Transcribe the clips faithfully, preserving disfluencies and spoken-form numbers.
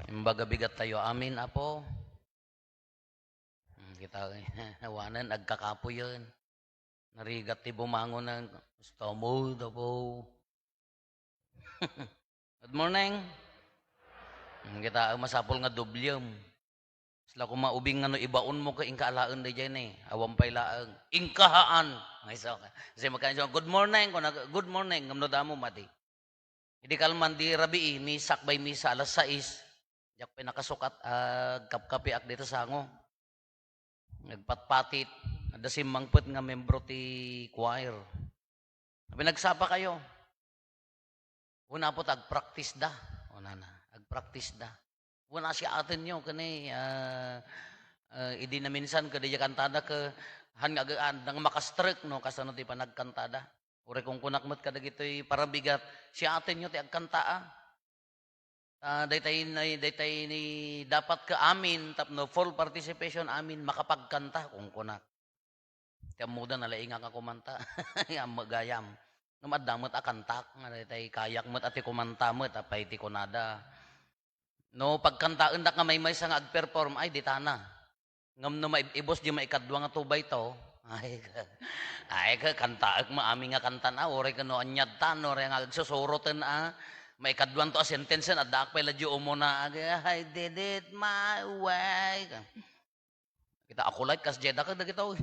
Imbag a bigat tayo. Amin, Apo. Hmm, kita, awanen, agkakapuyen. Narigat ti bumangon na, "Gusto mo, Apo?" Good morning. Hmm, kita, masapul nga doblem. Sla koma ubing nga no ibaon mo ka, inka alaen daydiay ne. Awan pay laeng. Inkahaan. Ay, so, kasi magkano, "Good morning," kuna, "Good morning," ngem no damo, madi. Idi kalman di rabii, misak bay misa, alas sais. Diak pay nakasukat, agkapkapiak dita sango. Nagpatpatit, adda simmangpet nga membro ti choir. Abi, "Nagsapa kayo?" "Una po, agpractice da." O, nana, "Agpractice da." "Una, siatenyo kani, ah, ah, idi naminsan kadi kantada ke, han nga agaan, nang makastrek, no, kasano ti panagkantada." Uray kunkunak met kadagitoy parabigat, "Siatenyo ti agkantaa." Ah, daytay ni, daytay ni dapat ka amin, tapno full participation amin, makapagkanta, kunkunak. Ti ammoda, nalaingak nga kumanta. Ammo gayam. Ngem adda met a kantak, nga daytay kayak met a ti kumanta met, apay ti kunada. No pagkantaendak nga maymaysa nga agperform, ay, ditana. Ngem no maib-ibus di maikadua nga two by two, ay, ay, ka-, kantaek maamin nga kantan a, uray ken no aniadtan, uray nga agsusuroten a, maikadua to a sentence, addaak pay la di umuna, ag-, "I did it my way." Kita, "Ako la't kasdiay dakek dagitoy."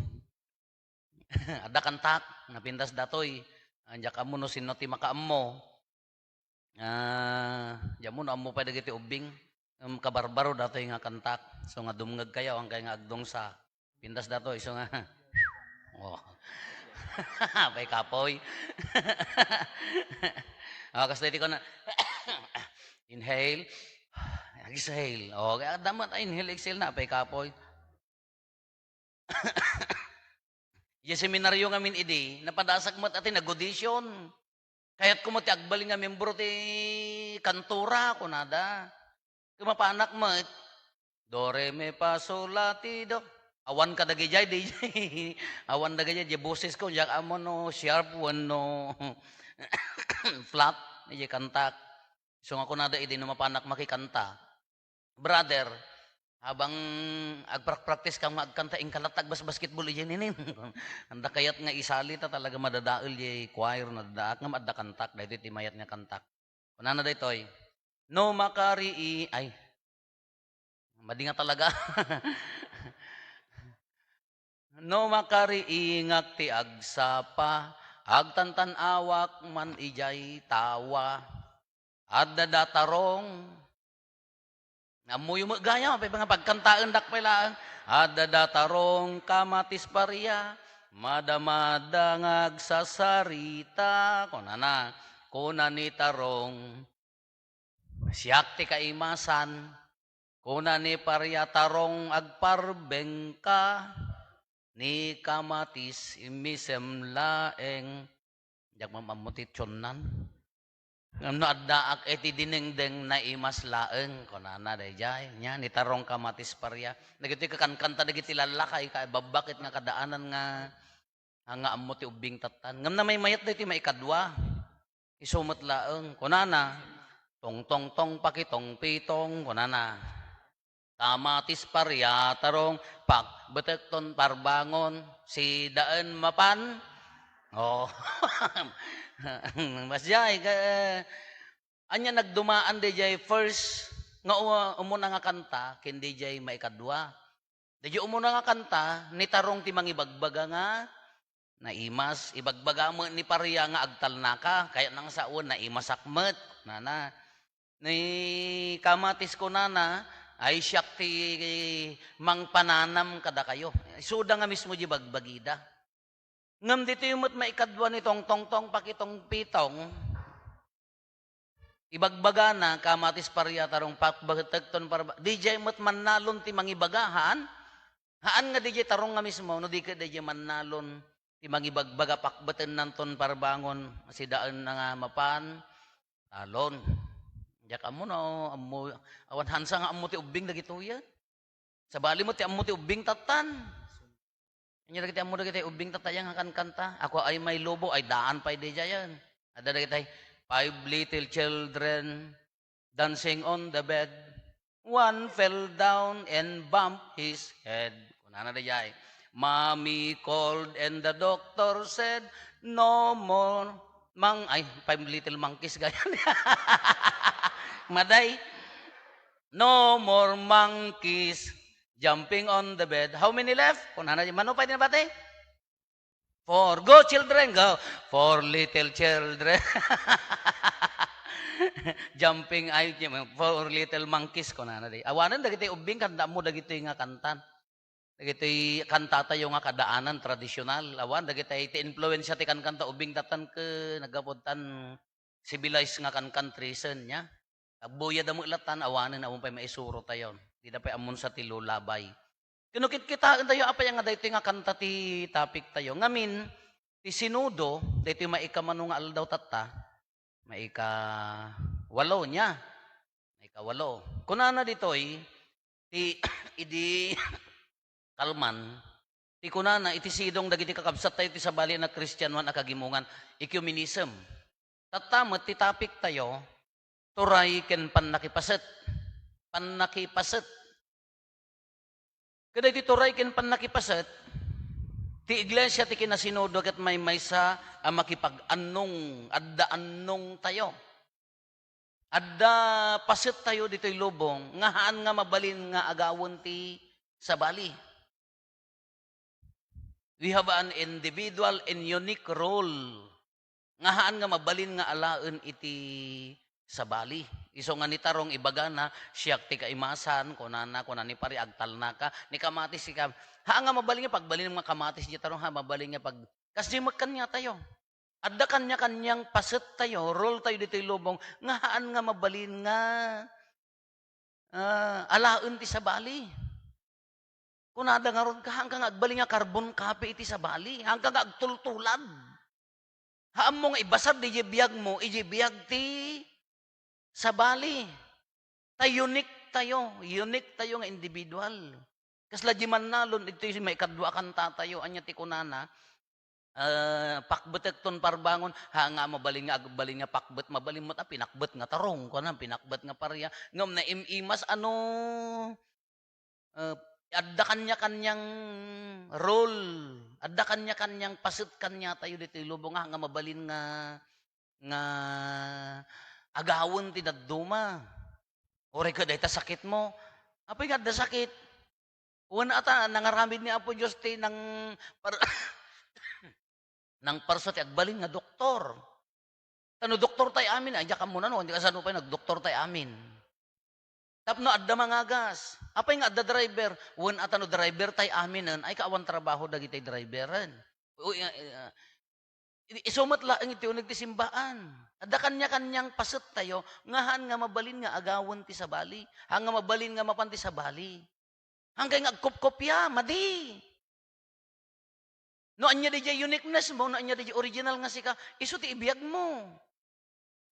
Adda kantak, napintas datoy. Diak ammo no sinno ti makaammo. Ah, diak ammo no ammo pay dagiti ubbing. Em, kabarbaro datoy nga kantak. So nga dumngeg kayo, angkay nga agdungsa. Pintas datoy, so nga. Oh. Apay kapoy. Oh, kasta iti ko na. Inhale. Exhale. Oh, kaya damat, ay, inhale, exhale na, apay kapoy. Idiay seminaryo ngamin idi, napadasak met a ti nag-audition. Kayatko met ti agbalin nga membro ti kantora, kunada. Ket mapanak met, "Do, re, mi, fa, sol, la, ti, do." Awan kadagidiay, di. Awan dagiti, di bosesko, diak ammo no sharp wenno flat, di kantak. So nga kunada idi no mapanak makikanta, "Brother, habang agprak-practice ka nga agkanta, inka latta agbas-basketball idiay ninin." Anda kayat nga isali ta talaga madadael diay choir, nadadaak ngem adda kantak, daytoy ti mayat nga kantak. Kunana daytoy, "No makari-, ay, madi nga talaga." "No makariingak ti agsapa, agtantan-awak man idiay tawa. Adda da tarong." Ammoyo met gayam, apay nga pagkantaendak pay laeng. "Adda da tarong kamatis paria, madamada nga agsasarita." Kunana, kuna ni tarong, "Siak ti kaimasan." Kuna ni paria, "Tarong, agparbengka." Ni kamatis, immisem laeng. Diak mam-ammo ti tionnan. Ngem no addaak iti dinengdeng, naimas laeng, kunana daydiay. Nia, ni tarong kamatis paria. Dagitoy kakankanta dagiti lallakay, ka-, babbaket nga kadaanan nga, nga ammo ti ubbing tattan. Ngem namaymayat daytoy maikadua. Isu met laeng, kunana, "Tongtongtong pakitongpitong," kunana. "Kamatis paria tarong, pakbetekton parbangon, sidaen mapan." Oh. Masdiay ka, eh, ania nagdumaan daydiay first nga u-, umuna nga kanta, ken daydiay maikadua. Daydiay umuna nga kanta, ni tarong ti mangibagbaga nga naimas, ibagbaga met ni paria nga agtalnaka, kayatna nga sawen, "Naimasak met," nana. Ni kamatis kunana, "Ay, siak ti mangpananam kadakayo." Isuda nga mismo di bagbagida. Ngem ditoy met maikadua ni tongtongtong pakitongpitong, ibagbagana, "Kamatis paria tarong, pakbetekton parba-," didiay met mannalon ti mangibaga, haan? Haan nga didiay tarong nga mismo, no di ket didiay mannalon ti mangibagbaga, "Pakbetennanton parbangon, sidaen na nga mapan." Talon. Diak ammo no ammo, awan hansa nga ammo ti ubbing dagitoyen. Sabali met ti ammo ti ubbing tattan. Ania dagiti ammo dagiti ubbing tatta nga kankanta? "Ako ay may lobo," ay daan pay didiayen. Adda dagiti, "Five little children dancing on the bed." One fell down and bumped his head. Kunana dayjay, "Mommy called and the doctor said, no more mang-," ay, five little monkeys gayam. Maday. "No more monkeys jumping on the bed." How many left? Kunana, mano pay ti nabati? Four. Go, children, go. Four little children. Jumping, ay, four little monkeys, kunana di. Awanen dagiti ubbing, kanta mo dagitoy nga kantan. Dagitoy kantatayo nga kadaanan, tradisyonal. Awan, dagitoy ti influensya ti kankanta, ubbing tatan ken naggaputan civilized nga kankan treason, nya. Agbuyad a met latan, awanen, awan pay maisuro tayo. Di da pay ammonsa ti lullabay. Ken no kitkitaentayo, apay nga daytoy nga kanta ti topic tayo. Ngamin, ti Sinodo, daytoy maika mano nga aldaw tatta, maika walo nya. Maika walo. Kunana ditoy, ti, idi kalman, ti kunana, iti sidong dagiti kakabsat tayo ti sabali a Kristianoan a kagimongan, ecumenism. Tatta met ti topic tayo, turay ken pannakipaset. Pannakipaset. Kadagiti turay ken pannakipaset, ti iglesia ti kinasinodo ket maymaysa a makipag-annong, adda annong tayo. Adda paset tayo ditoy lubong nga haan nga mabalin nga agawen ti sabali. We have an individual and unique role nga haan nga mabalin nga alaen iti sabali. Isu nga ni Tarong ibagana, "Siak ti kaimasan," kunana, kuna ni Pari, "Agtalnaka." Ni kamatis, ika, haan nga mabalin nga pagbalin nga kamatis di Tarong, haan mabalin nga pag-, kas di met kaniatayo. Adda kaniakaniang paset tayo, role tayo ditoy lubong, nga haan nga mabalin nga, ah, alaen ti sabali. Kunada ngarud ka, haanka nga agbalin nga carbon copy iti sabali, haanka nga agtultulad. Haanmo nga ibasar diay biagmo, idiay biag ti sabali. Ta unique tayo, unique tayo nga individual. Kasla di mannalon, itoy maikadua a kanta tayo, ania ti kunana, ah, "Pakbetek ton parbangon," haan nga mabalin nga agbalin nga pakbet, mabalin met a pinakbet nga Tarong, kuna, pinakbet nga Paria. Ngem naim-imas a no, ah, adda kaniakaniang role, adda kaniakaniang paset kaniatayo ditoy lubong nga, nga mabalin nga, nga agawen ti dadduma. Uray ket dayta sakitmo. Apay nga adda sakit? Wen ata, nangaramid ni Apo Dios ti nang par-, nang parso ti agbalin nga doktor. Ta no doktor tay amin, ay, diak ammo no, kasano pay nagdoktor tay amin. Tapno adda mangagas. Apay nga adda driver? Wen ata no driver tay aminen, ay, ka awan trabaho dagiti driveren. Uy, ah, ah, Idi, isu met laeng iti uneg ti simbaan. Adda kaniakaniang paset tayo nga haan nga mabalin nga agawen ti sabali. Haan nga mabalin nga mapan ti sabali. Hankay nga agkopkopia, madi. No ania diay uniqueness mo, no ania diay original nga sika, isu ti ibiag mo.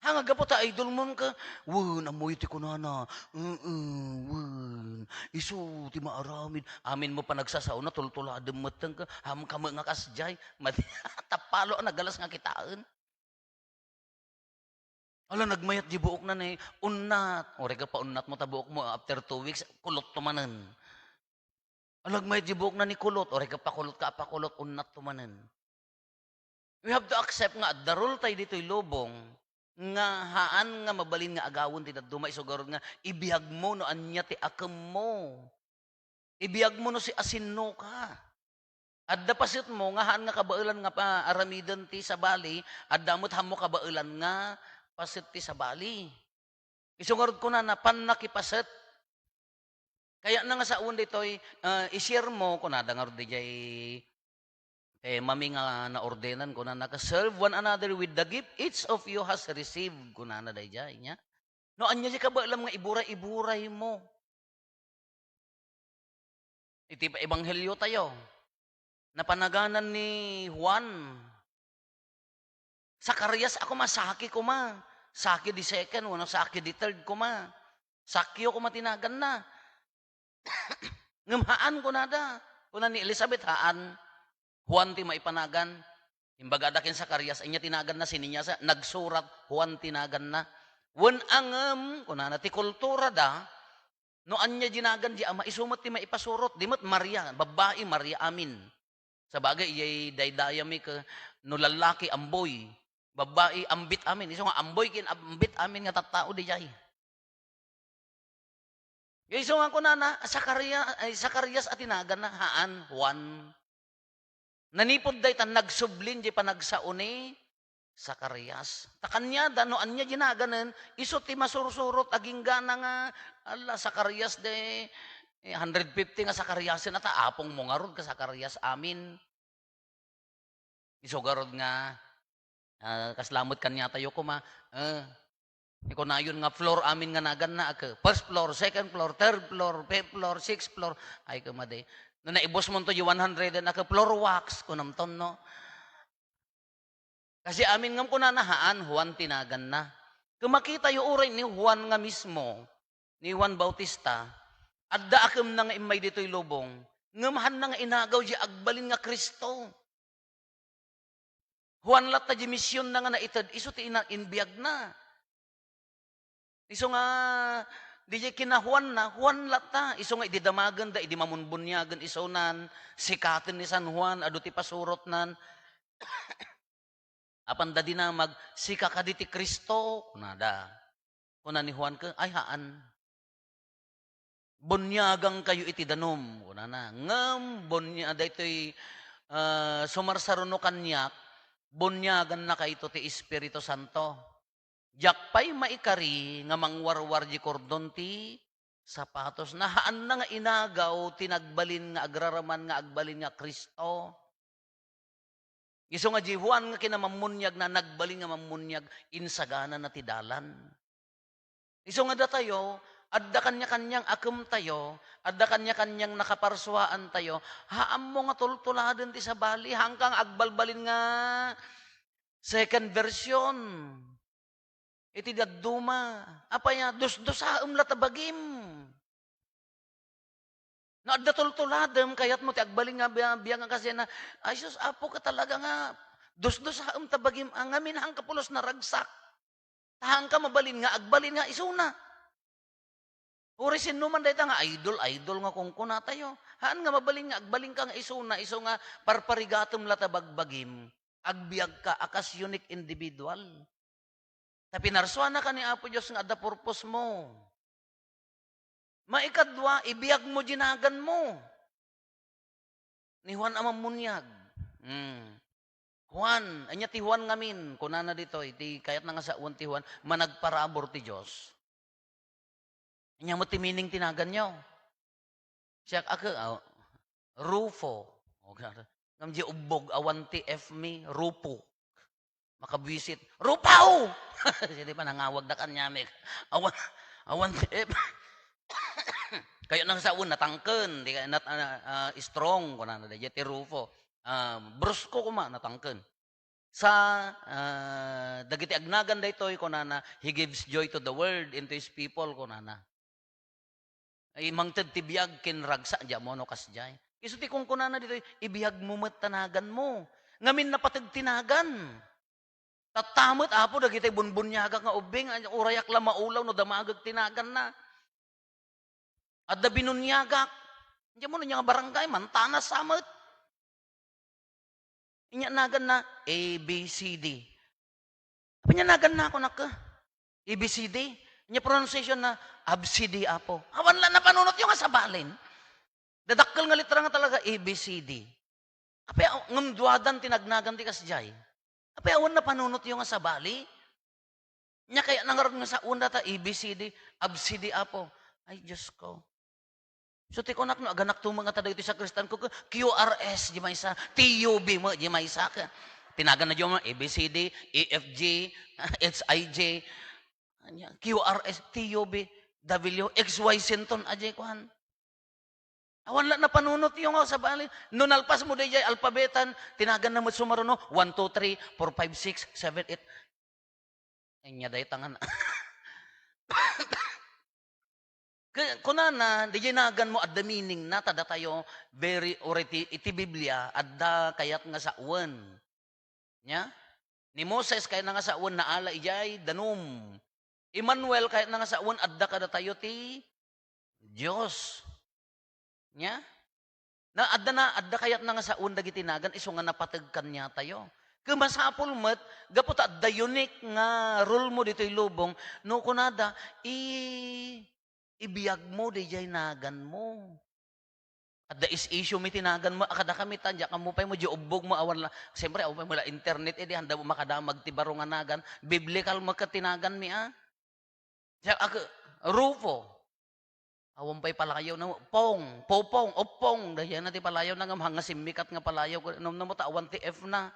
Haan nga gapu ta idol mo ka, wen, ammoyo ti kunana, ee, wen, isu ti maaramid. Amin mo panagsasaona, tultuladem metten ka, haan ka met nga kasdiay. Madi, tapalo a nagalas nga kitaen. Ala, nagmayat di buokna ni unnat. Uray ka paunnat mo ta buok mo, after two weeks, kulot to manen. Ala, nagmayat di buokna ni kulot. Uray ka pakulot ka, apakulot, unnat to manen. We have to accept nga adda role tayo ditoy lubong nga haan nga mabalin nga agawen ti dadduma, isu garud nga ibiag mo no ania ti akem mo. Ibiag mo no si asinno ka. Adda paset mo nga haan nga kabaelan nga pa-, aramiden ti sabali, adda met haan mo kabaelan nga paset ti sabali. Isu ngarud kunana, pannakipaset. Kayatna nga sawen ditoy, ah, i-share mo, kunada ngarud diay, eh, mami nga naordenan, kunana ka, "Serve one another with the gift each of you has received," kunana daydiay, nya. No, ania diay kabaelam nga iburay-iburay mo. Iti ebanghelio tayo, napanaganan ni Juan, Zacarias a koma, Saki koma. Saki the second, wenno Saki the third koma. Sakio koma ti naganna. Ngem haan, kunada. Kuna ni Elizabeth, haan. Juan ti maipanagan. Imbagada ken Zacarias, ania ti naganna, sininyasa, nagsurat, Juan ti naganna. Wen a ngem, kunana, ti kulturada, No ania dinagan di ama, isu met ti maipasurot. Di met Maria, babbai, Maria amin. Sabagay, iyay daydayami ke, no lallaki, amboy. Babbai, ambit amin. Isu nga amboy ken ambit amin nga tattao daydiay. Isu nga kunana, Zacarias, ay, Zacarias a tinaganna, haan, Juan. Nanipud dayta, nagsublin di panagsao ni Zacarias. Ta kaniada, no ania dinagan, isu ti masursurot, aginggana nga, ala, Zacarias de, eh, hundred fifty nga Zacariasen, ata apongmo ngarud ka Zacarias amin. Isu garud nga, ah, kasla met kaniatayo koma, eh, ikunayon nga floor amin nga naganna, ake, first floor, second floor, third floor, fifth floor, sixth floor, ay, koma de. No naibusmonto di one hundred, ake, floor wax, kunamton, no? Kasi amin ngem kunana, haan, Juan tinaganna. Ket makitayo uray ni Juan nga mismo, ni Juan Bautista, adda akemna nga immay ditoy lubong, ngem haanna nga inagaw di agbalin nga Cristo. Juan latta di misionna nga naited, isu ti ina-, inbiagna. Isu nga, di kina Juanna, Juan latta. Isu nga idi damagenda, idi mamunbuniagen isunan, sikaten ni San Juan, adu ti pasurotnan. Apanda dinamag, "Sika kadi ti Cristo?" kunada. Kuna ni Juan ket, "Ay, haan. Buniagankayo iti danum," kunana. Ngem bunia-, daytoy, ah, sumarsaruno kaniak, buniagannakayto ti Espiritu Santo. Diak pay maikari nga mangwarwar di kordon ti sapatosna. Haanna nga inagaw ti nagbalin nga agraraman nga agbalin nga Cristo. Isu nga di Juan nga kinamammuniagna, nagbalin nga mammuniag, insaganana ti dalan. Isu nga datayo, adda kaniakaniang akemtayo, adda kaniakaniang nakaparsuaantayo, haanmo nga tultuladen ti sabali, haanka nga agbalbalin nga second version. Iti dadduma, apay a, dusdusaem la ta bagim. No adda tultuladem, kayatmo ti agbalin nga bia-, biag nga kasdiay na, "Ay sus, Apo, ka talaga nga dusdusaem ta bagim, a, ngamin haanka pulos naragsak. Ta haanka mabalin nga agbalin nga isuna." Uray sinno man dayta nga idol, idol nga kunkunatayo. Haan nga mabalin nga agbalinka nga isuna, isu nga parparigatem la ta bagbagim. Agbiagka a kas unique individual. Ta pinarsuanaka ni Apo Dios nga adda purpose mo. Maikadua, ibiagmo di naganmo. Ni Juan a Mammuniag. Hmm. Juan, ania ti Juan ngamin? Kunana ditoy, ti kayatna nga sawen ti Juan, managparabur ti Dios. Ania met ti meaning ti naganyo? Siak, ake, ah, Rufo. O, ngem di ubbog, awan ti F mi, Rufo. Makabwisit. "Rufo!" Siya di pa nangawag da kaniami. Awan, awan ti F. Kayatna nga sawen, natangken, di kayat, ah, ah, strong, kunana, di ti Rufo. Ah, brusko koma, natangken. Sa, ah, dagiti agnagan daytoy, kunana, "He gives joy to the world and to his people," kunana. Ay, mangted ti biag ken ragsak, di ammo no kasdiay. Isu ti kunkunana ditoy, "Ibiagmo met ta naganmo." Ngamin napateg ti nagan. Tatta met, Apo, dagiti bunbuniagak nga ubbing, urayak la maulaw no damagek ti naganna. Adda binuniagak. Diay mo no nga barangay, mantanas sa met. Inya naganna, A B C D. Apay nia naganna, kunak, A B C D. Inya pronunciation na, "Absidi, Apo." Awan la napanunotyo nga sabalin. Dadakkel nga letra nga talaga, A B C D. Apay, aw-, ngem duadan ti nagnagan ti kasdiay. Apay, awan napanunotyo nga sabali? Nia kayatna ngarud nga sawen data, A B C D, "Absidi, Apo." Ay, Dios ko. So, ti kunak no, aganakto met ngata dagiti sakristanko, Q R S, di maysa, T U B met, di maysa, ka. Tinagan na di man, A B C D, E F G, H I J, ania, Q R S, T U B, W, X Y Z ton, ajay kuan. Awan la napanunotyo nga sabali. No nalpas mo dayjay alpabetan, tinagan na met sumaruno, one, two, three, four, five, six, seven, eight. Ania dayta nga na-, Ke-, kunana, dayjay naganmo adda meaning na, ta datayo, very, or iti, iti Biblia, adda kayat nga sawen. Nia? Ni Moses, kayatna nga sawen, naala idiay danum. Emmanuel, kayatna nga sawen, adda kadatayo ti Dios. Nya? Na, adda na, adda kayatna nga saon dagiti nagan, isu nga napateg kaniatayo. Ket masapul met, gapu ta adda unique nga role mo ditoy lubong, no kunada, i-, ibiag mo, dijay nagan mo. Adda is-, issue mi ti nagan mo, a kada kami ta, diak ammo pay mo, di ubbog mo, awan la, siyempre, awan pay mo la internet, eh, di handa mo makadamag ti baro nga nagan, biblical mo ket ti nagan mi, ah. Siak, ak-, Rufo. Awan pay palayaw na, Pong, Popong, Oppong, dayana ti palayaw na ngem hanga simmikat nga palayaw, no, no, ta awan ti F na.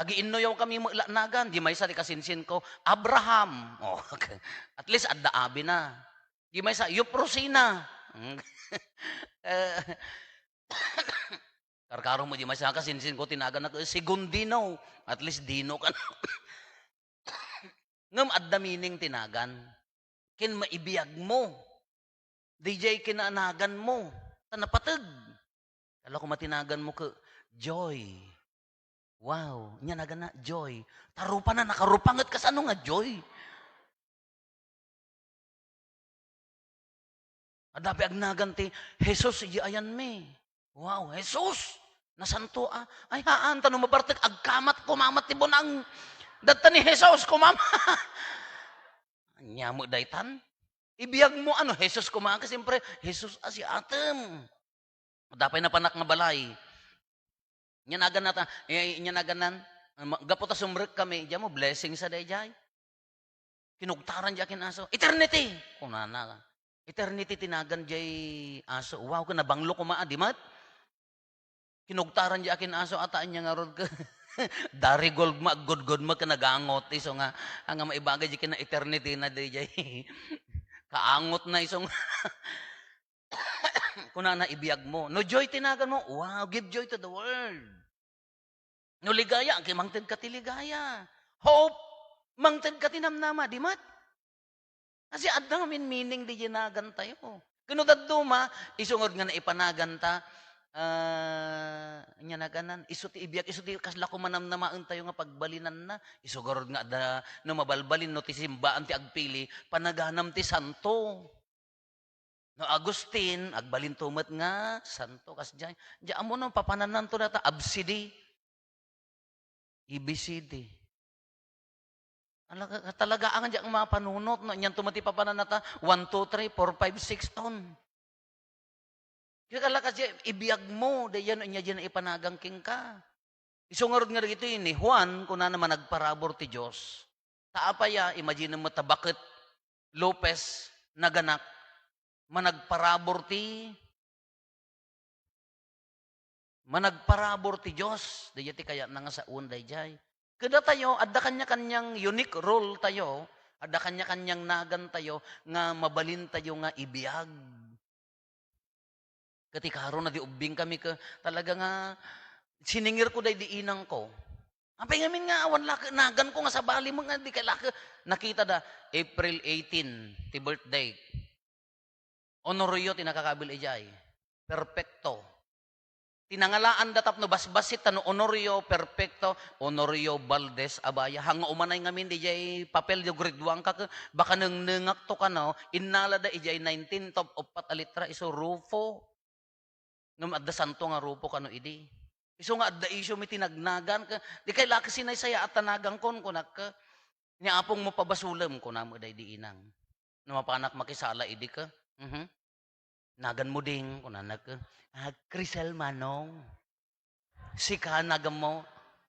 Agiinnoyaw kami met la nagan, di maysa ti kasinsin ko, Abraham. Oh, at least adda abi na. Di maysa, Euprosina. Eh, karkaro mo, di maysa kasinsin ko, tinagan na, Segundino. At least Dino ka na. Ngem adda meaning ti nagan. Ken maibiag mo. Dijay kinanagan mo. Ta napateg. Kala ko matinagan mo ke, Joy. Wow, nya nagan na, Joy. Tarupa na, nakarupa nget kasano nga Joy? Adda pay agnagan ti Jesus, idi ayan mi. Wow, Jesus! Nasanto, ah. Ay, haan, ta no mabartek, agkamat, kumamat ti bunang. Datta ni Jesus, kumama. Anya mo daytan? Ibiag mo, ano, Jesus, kumaka, siyempre, Jesus, ah, si atem. Adda pay napanak nga balay. Nya nagan nata, eh, nya nagan nan, ma-, gapu ta sumrek kami, diay mo, blessing sa daydiay. Kinugtaran diay akin aso, "Eternity!" kunana. Eternity ti nagan diay aso. Wow, ken nabanglo koma a, di met? Kinugtaran diay akin aso, ata anya ngarud ke. Darigol mo, aggudgod mo, ken nagangot. Isu nga, anga maibagay diay ken eternity na diay. Kaangot na isu nga. Kunana, "Ibiag mo." No joy ti nagan mo, wow, give joy to the world. No ligaya, agi mangted ka ti ligaya. Hope, mangted ka ti namnama, di met? Kasi adda ngamin meaning di nagan tayo. Ken no dadduma, isu ngarud nga naipanagan ta, ah, nya naganan, isu ti ibiag, isu ti kasla ko manamnamaen tayo nga pagbalinanna. Isu ngarud nga adda, no mabalbalin, no ti simbaan ti agpili, panaganam ti santo. No Agustin, agbalinto met nga santo, kasdiay. Diay ammo no papanananto data, A B C D, A B C D. Ala, ka-, talaga, ang diay mapanunot, no? Anianto met ti papananata, one, two, three, four, five, six ton. Kaya kala kasdiay, ibiag mo, daydiay no ania diay naipanagan kenka. Isu ngarud nga dagitoy ni Juan, kunana, managparabur ti Dios. Ta apay a, imaginem met ta baket, Lopez, naganak, managparabur ti, managparabur ti Dios. Daydiay ti kayatna nga saon daydiay. Kadatayo, adda kaniakaniang unique role tayo, adda kaniakaniang nagan tayo nga mabalin tayo nga ibiag. Ket ikaruna, di ubbing kami ke, talaga nga siningirko daydi inangko. Apay ngamin nga awan la ke naganko nga sabali mo nga di kay la ke nakita da, April eighteen, ti birthday. Honorio ti nakakabil idiay. Perfecto. Ti nangalaanda tapno basbassit ta no Honorio Perfecto, Honorio Valdez Abaya. Hanga umanay ngamin diay papel, di grade one ka ke, baka nengnengakto kano, innalada idiay nineteenth of uppat a letra, isu Rufo. Ngem adda santo nga Rufo kano idi. Isu nga adda issue mi ti nagnagan ke, di kay la ke sinaysayaat ta nagan kon, kunak ke. Ni Apong mo pabasulem, kuna met daydi inang. No mapanak makisala idi ke. Mhm. Nagan mo ding, kunana ke. Ah, Crisel Manong. Sika nagan mo.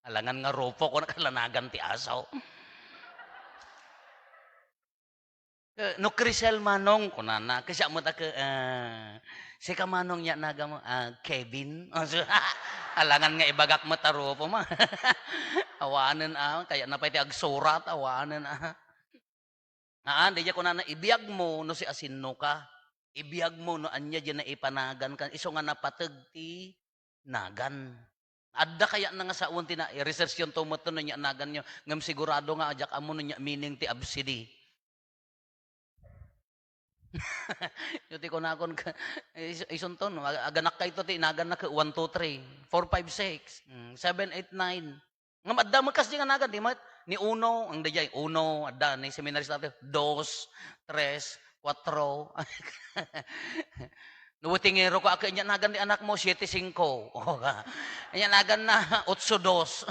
Alangan nga Rufo, kuna kalanagan ti aso. Eh, no Crisel Manong, kunana. Kasi amo ta ke, ah, sika Manong ya nagan mo, ah, Kevin. Alangan nga ibagak met a Rufo ma. Awanen, ah, kaya napay ti agsurat, awanen, ah. Haan, daydiay kunana, ibiag mo no siasino ka. Ibiag mo no ania diay naipanagan ka. Isu nga napateg ti nagan. Adda kayatna nga saon ti na, i-researchyon to met no ania naganyo. Ngem sigurado nga diak ammo no ania meaning ti A B C D. Yo ti kunakon ka, is-, isunton, ag-, aganak kayto ti inaganna ke one, two, three, four, five, six, mm, seven, eight, nine. Ngem adda met kasdi nga nagan, di met? Ni uno, ang daydiay, uno, adda, ni seminarista tayo, dos, tres, kuwatro. No, waitingero ka, ket ania nagan ni anakmo, siete singko. O, ka. Ania naganna, otso dos.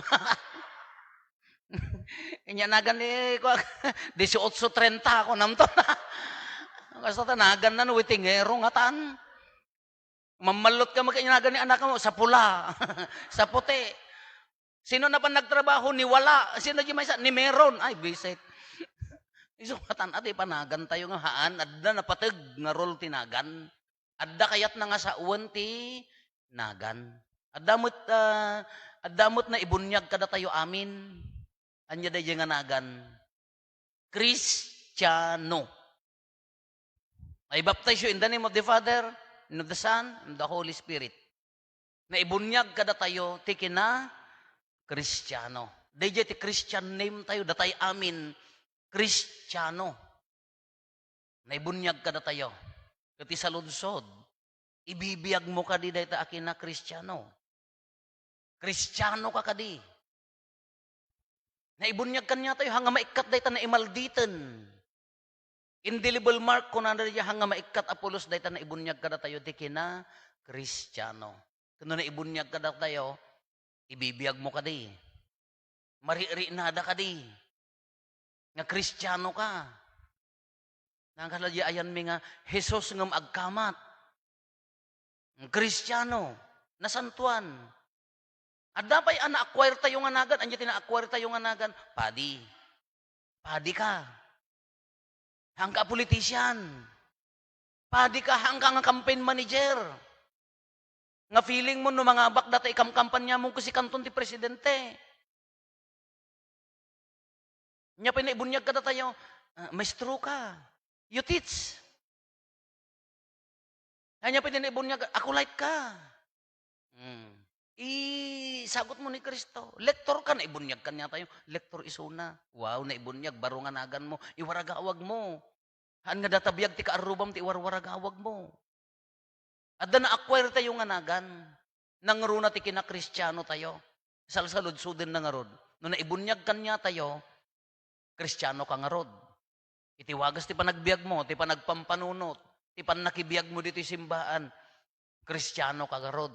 Ania nagan ni, kua, disiotso trenta, kunam to na. Kasta ta naganna, no, waitingero ngatan. Mammallot ka, makiinagan ni anakmo, sa pula, sa puti. Sino na pa nagtrabaho? Ni wala. Sino di maysa? Ni meron. Ay, bisit. Isu ngatan, adi panagan tayo nga haan, adda napateg nga role ti nagan. Adda kayatna nga sawen ti nagan. Adda met, ah, adda met naibuniag kadatayo amin. Ania daydiay nga nagan? Kristiano. I baptize you in the name of the Father, and of the Son, and of the Holy Spirit. Naibuniag kadatayo ti kina Kristiano. Daydiay ti Christian name tayo, datay amin Kristiano. Naibuniag kadatayo. Ket ti saludsod, ibibiagmo kadi dayta a kina Kristiano? Kristiano ka kadi? Naibuniag kaniatayo, haan nga maikkat dayta naimalditen. Indelible mark, kunana daydiay, haan nga maikkat a pulos dayta naibuniag kadatayo ti kina Kristiano. Ket no naibuniag kadatayo, ibibiagmo kadi? Mariknada kadi nga Kristiano ka? Nangkasla di ayanmi nga Jesus ngem agkamat. Kristiano, nasantuan. Adda pay a na-acquire tayo nga nagan. Ania ti na-acquire tayo nga nagan? Padi. Padi ka. Haan ka a politician. Padi ka, haan ka nga campaign manager. Nga feeling mo no mangabak data ikamkampanya mo kasi kanton ti presidente. Ania pay naibuniag kadatayo, ah, maestro ka. You teach. Ania pay naibuniag, acolyte ka. Hmm. Isagut mo ni Cristo. Lektor ka, naibuniag kaniatayo. Lektor isuna. Wow, naibuniag, baro nga nagan mo. Iwaragawag mo. Haan nga data biag ti kaarrubam ti iwarwaragawag mo. Adda na-acquire tayo nga nagan. Nangruna ti kinakristiano tayo. Salsaludsoden na ngarud. No naibuniag kaniatayo, Kristiano ka ngarud. Iti wagas ti panagbiagmo, ti panagpampanunot, ti pannakibiagmo ditoy simbaan, Kristiano ka ngarud.